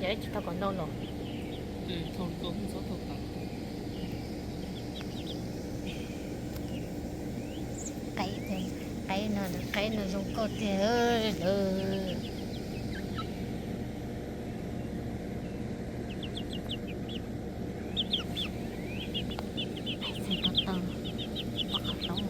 Tsis tau kom ntau los. Qaib, qaib no, qaib no zoo nkauj tiag lawm. Txhais ko taw, pom qhov rooj.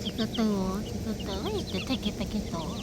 Txhais ko taw, txhais ko taw, cov tag kev pais kev tod.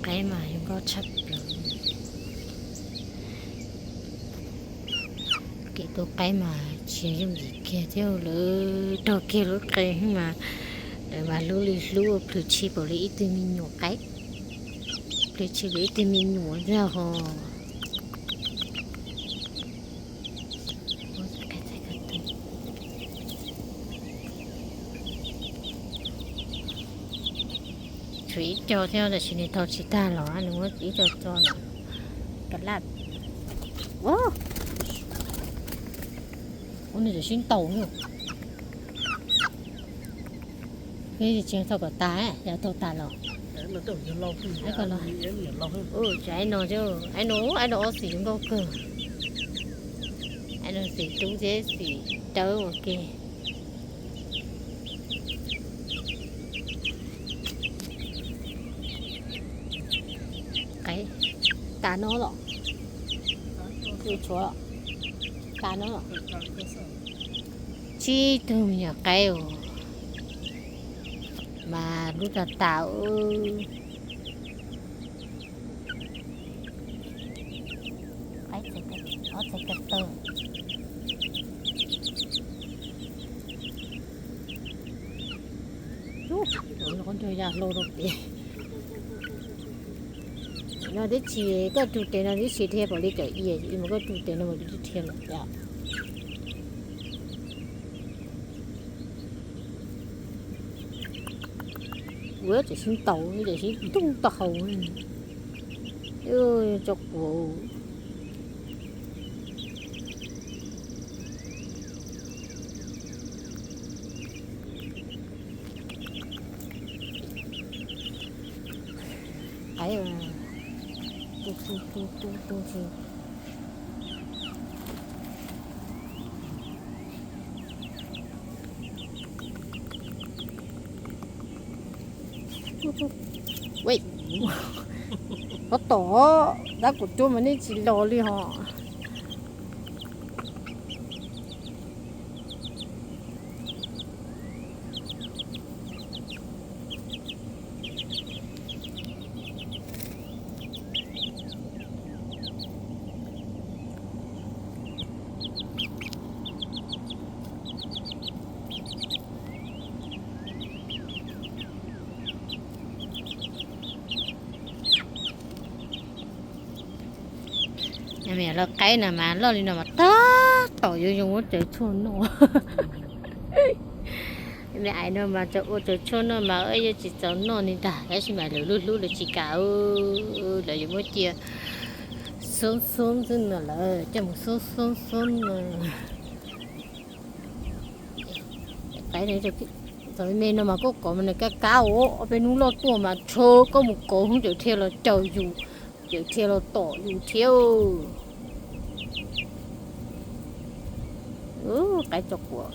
Qaib mas zoo nkauj tshaj plaws. Kev tua qaib mas tsis yooj yim kiag thiab, lawv raug kiag lub qe mas, lawv mas hlub li hlub, plhws tshis npaum li ib tug me nyuam qaib, plhws tshis li ib tug me nyuam ntag hos. Tshuav ib co thiab, tab sis nws tau tsis tag los nws muab ib co tso na. Ka laj. Ua, nws tseem sib ntaus. Tsis tau kom tas, yog tau tas los. Tsam no, tsam no ob xim zoo nkauj kawg. Tsam no xim tub thiab xim dawb ua ke. Qaib tas no los? Tshuav tas no los? Tsib tug me nyuam qaib mas lub tas tas. Qaib txhais ko taw. Qhov ncauj ya hlo rau pem no tib si, koj rug tes no tib si dhia npaum li cov iav, mus koj rug tes no mam li dhia los yom. Ua tseem sib ntaus, tseem sib ntaus tau hau. Tso quav. Qaib tu tu tu tu tu si. Ua, pob tom, dab kuv cuab mas nej tsis los li hos. Lawv qaib no mas loj li no mas tab tom yuav zoo ua cawv tshuaj noj. Me ais no mas tau ua cawv tshuaj noj mas yeej tsis txaus noj li ntag, tab sis mas lawv lub hlub lawv tsis kam, lawv yuav muab cia xoob xoob xwb no, lawv coj mus xoob xoob xoob no. Qaib, txawm me me no mas koj kov mas nws kab kab os, ob peb hnub loj tuaj mas tshuav koj mus kov hoob cawv dhia los caum yus, cawv dhia los tom yus thiab. Qaib tso quav.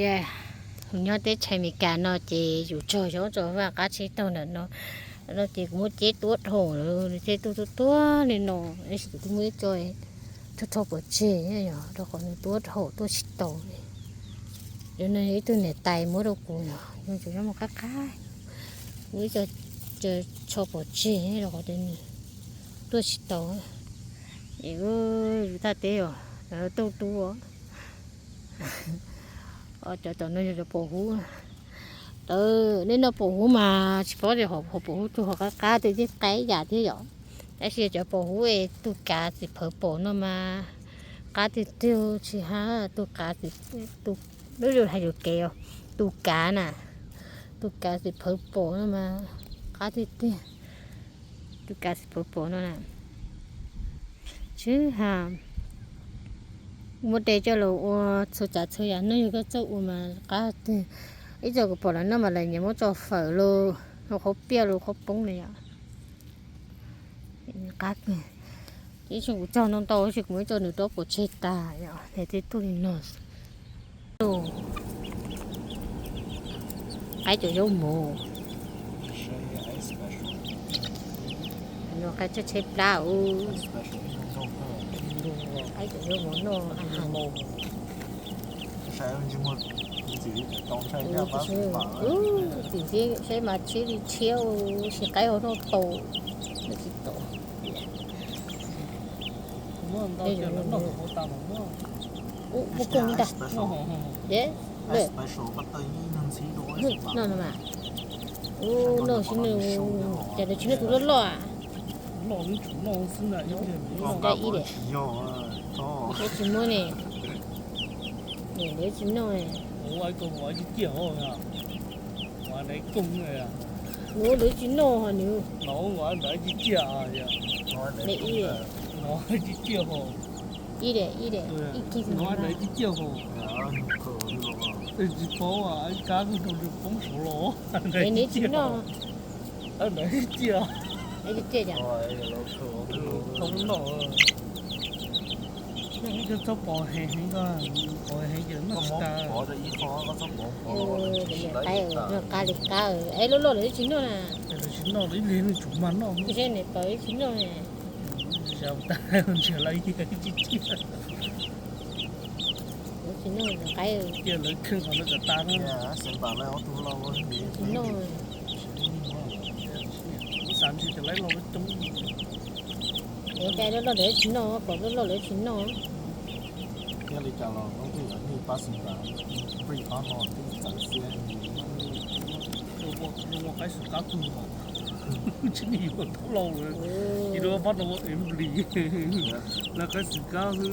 Yus nyob teb chaws Amelikas no ces yus tsaug zog tso vaj qab tsheb taug ntawm no, no ces kuv muab ceb tuab dhau lawm, ceb tuab tuab tuab li no, tab sis kuv twb muab ib co rho rho pov tseg, yog rau qhov nws tuab dhau tuaj tsis tau. Yog no ib tug niam tais muab rau kuv, yog tseem nyob mus qab qab, muab ib co rho pov tseg rau qhov tias nws tuaj tsis tau. Es yus thaj teb os, lawv tuaj tu os. Cov tom no yog cov pom huv. Tawm nej noj pom huv mas tsis paub tias hauv pom huv tug hauv qab qab tej thiab qaib yam thiab yom. Tab sis cov pom huv es tus kav txiv phawv pom no mas qab tiag tiag tsis hab tus kav, lub yus hais yuam kev os, tus kav na, tus kav txiv phawv pom no mas qab tiag tiag, tus kav txiv phawv pom no na. Tsis hab muab de coj los ua txhua tsav txhua yam no yog koj txawj ua mas qab tiag. Ib txhia kuv pom lawv noj mas lawv nyiam muab tso fawm los, los qhauv piaj los qhauv poob na yom. Qab tiag. Ib txhia kuv tsaug ntau ntau tab sis kuv muab ib co nws rau pov tseg tag yom, es twb tuaj li no. Qaib cov zaub mov. No qaib tsheb plab u. Qaib cov zaub mov noj. Tim saib mas tshiab li tshiab, sis qaib ho noj tau, noj tsis tau. Ub, muaj koog ntag. Deb, lawm. No no mas. Ub, noj sib noj, cas lawv tsis noj tus loj loj a? Noj ib daim. Lawv tsis muab ne. Lawv tsis noj ne. Ub, lawv tsis noj ho nws. Ib, ib daim, ib daim, ib kig. Nws tsis noj. Ib tiag cas. Koj txhob pov heev heev, koj pov heev ces noj tsis tas. Qaib noj qab li qab, es loj loj lawv tsis noj na. Lawv tsis noj, ib lig nws tsuas mag noj. Seb niam pawg tsis noj. Tsis tas, ntsiag lawv ib tiag. Lawv tsis noj qaib. Tiag lawv kheej qhov no kom tas no. Tsis noj. Kuv xav ntshe cov laib loj loj coob. Cov loj loj lawv tsis noj, kom loj loj lawv tsis noj. Thiaj li cas los lub twb yog nej pab xeem pab, pab no twb txawv xiab. Ua qaib xwm kab kug os. Tsis ni yuav tau lauj lawm. Ib lub pab no ua em plis. Lawv qaib xwm kab xwb.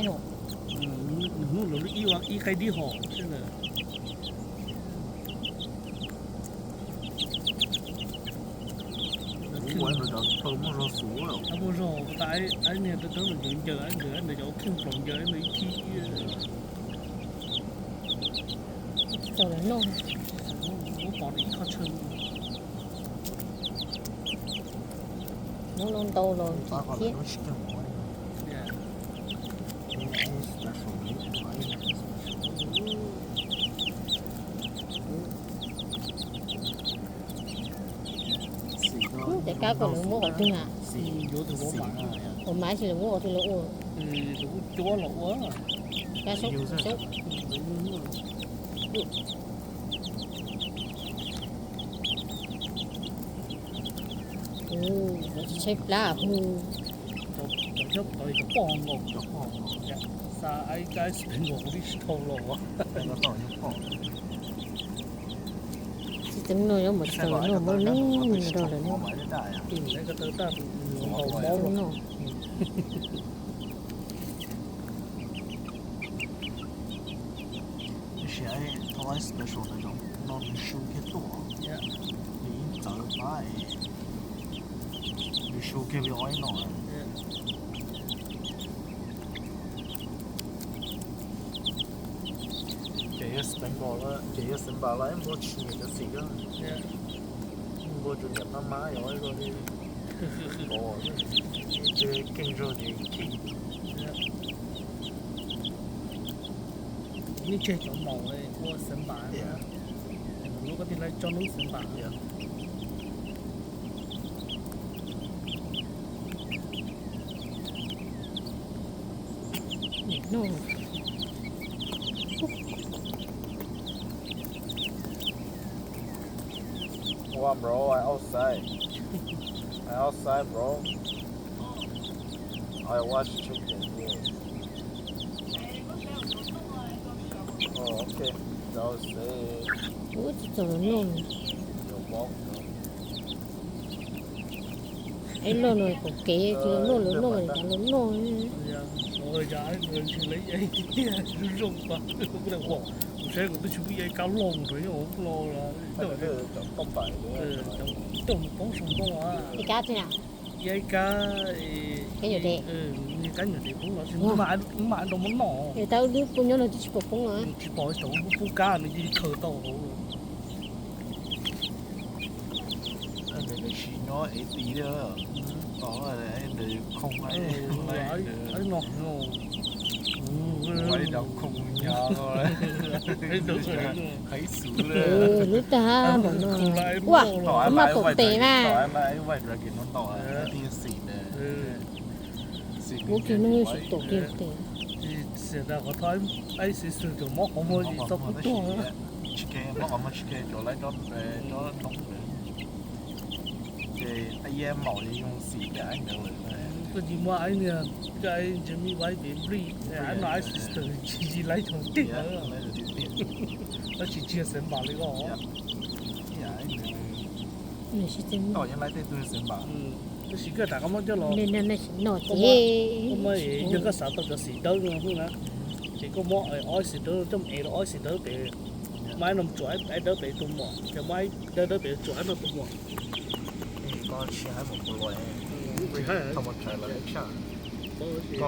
Nws hnub lawv lub ib ua ib qaib dib hos seb lawm. Muaj zog tas, aib niag dawb dawb los ncaws ncaws, aib ncaws aib ncaws cov kheej plaus ncaws aib ncaws ib thib. Tsis tau lawv noj. Muab pov ib qho tshaw. Muab lub ntau los thiab. Tej kab kom lawv muab qhov twg na? Ua mas sis lawv muab qhov twg los ua? Cuab los ua. Kab xyoob. Lawv tsis tshaib plab hu. Cov xyoob tod li cov poj nkaus, cov poj nkaus. Xa aib kab xpes nkaus kuv tib si dhau los. Tsis teev no yuav mus tsis tau no muab neeg rau lawm no. Tab sis thauj special no nws su kiag tuaj, nws yeej txawv pab, nws su kiag li ua ib no. Ces yog Spengo, ces yog Simba los ib npua tsis nyiam cov xim. Ua tus niam pab mab yog ib co li, keej zog ces khib. Nej tseg cov maum ua xeev npam, lub koj tij laug tso lub xeev npam. Nim no. Hold on, bro. I outside. I outside, bro. I watch chicken here. Oh, okay. That was it. Ub, tsis txog los noj. You're welcome. Es loj no kom kev tsis los noj, los noj mas cas los noj. Kuv saib kuv twb tsis muaj ib kab loj rau nyob hauv no. Coj mus poob saum ntoo. Ib kab tsi na? Ib kab, kab nyuam dev, kab nyuam dev poob los tsis, mas rau muab noj. Tab wb lub poob nyob no twb tsis pom poob los. Tsis pom, thaum wb pub kab nws cia li khaws tau hauv. Sim nyob ev tis thiab, tos ntawd khoo no, khoo nyab, heev xwb lawm. Lub tag npaum no, ua, maj pom tes mas. Ua kiag no xim tom kiag tes. Xiam tas qhov thov ib xwm tus mob qhov muag tsis txog kuv tuag. Tsis ke, mob qhov muag tsis ke, cov laib roob ntawd. Ces yaj maum li zoo xim tas ib ntawd lawm. Koj tsis muaj aib niag, koj aib Jamie White pem Bri, aib no aib sister tsis laib thaum tiag. Tab sis tsis yog xeev npam li koj. Tab sis koj rov qab muab coj los, koj muab, yog koj xav tau cov xim dawb no na, ces koj muab ob xim dawb coj mus ev rau ob xim dawb pem, muab aib no tsuam aib dawb pem tus muam, ces muab aib dawb dawb pem tsuam aib no tus muam. Koj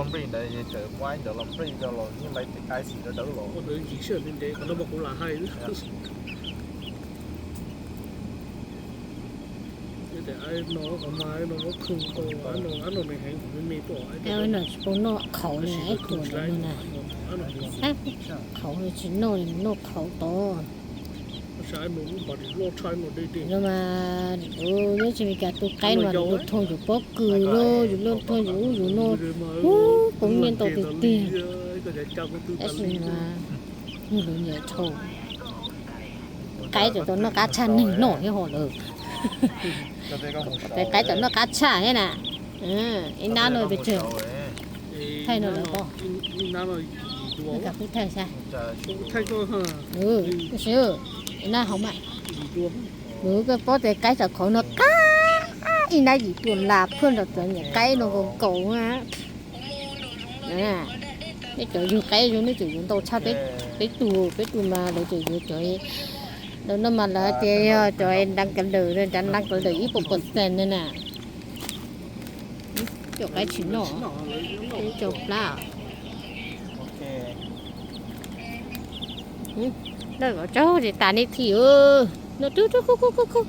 nplij ntawd tawm muab aib ntawd los nplij rau los yeej laib aib xim dawb dawb los. Ua ntawd ntsim siab ntev ntev qhov no mas kuv lam hais. Aib no qhov mas aib no muab khoo tau, aib no nws heev kuv me me tuaj. Aib no tsis pom noj qhauv li, aib tuam ntawd no na. Qhauv tsis noj li, noj qhauv tod. No mas, yog tsis Meskas tus qaib no mas yus luag thooj yus pob kws los yus luag thooj yus ub yus no, ub, poob nyiaj ntau tiag tiag. Tab sis mas yus lub nyiam dhau. Qaib tseem tau noj qab tshaj neeg noj thiab ho lawm. Qaib tseem noj qab tshaj thiab na. Ib nab no pes tsawg? Thaij no lawm pob. Kuv thaij saib. Ib nab hauv mas. Koj paub tias qaib saum qhauv no qab, ib nab yim tuam las phwj nrog cov niam qaib no nkaus nkaus na. Nej cov yug qaib zoo nej tseem yuav ntau tshaj peb tug, peb tug mas lawv tseem yuav cov, lawv no mas lawv tias yog cov nrab kav lawm, nrab nrab kav lawm ib puas percent ne na. Cov qaib tsis noj, cov plab. Lawv kom tsaug ces tas nej thim no, tub tub kub kub kub kub.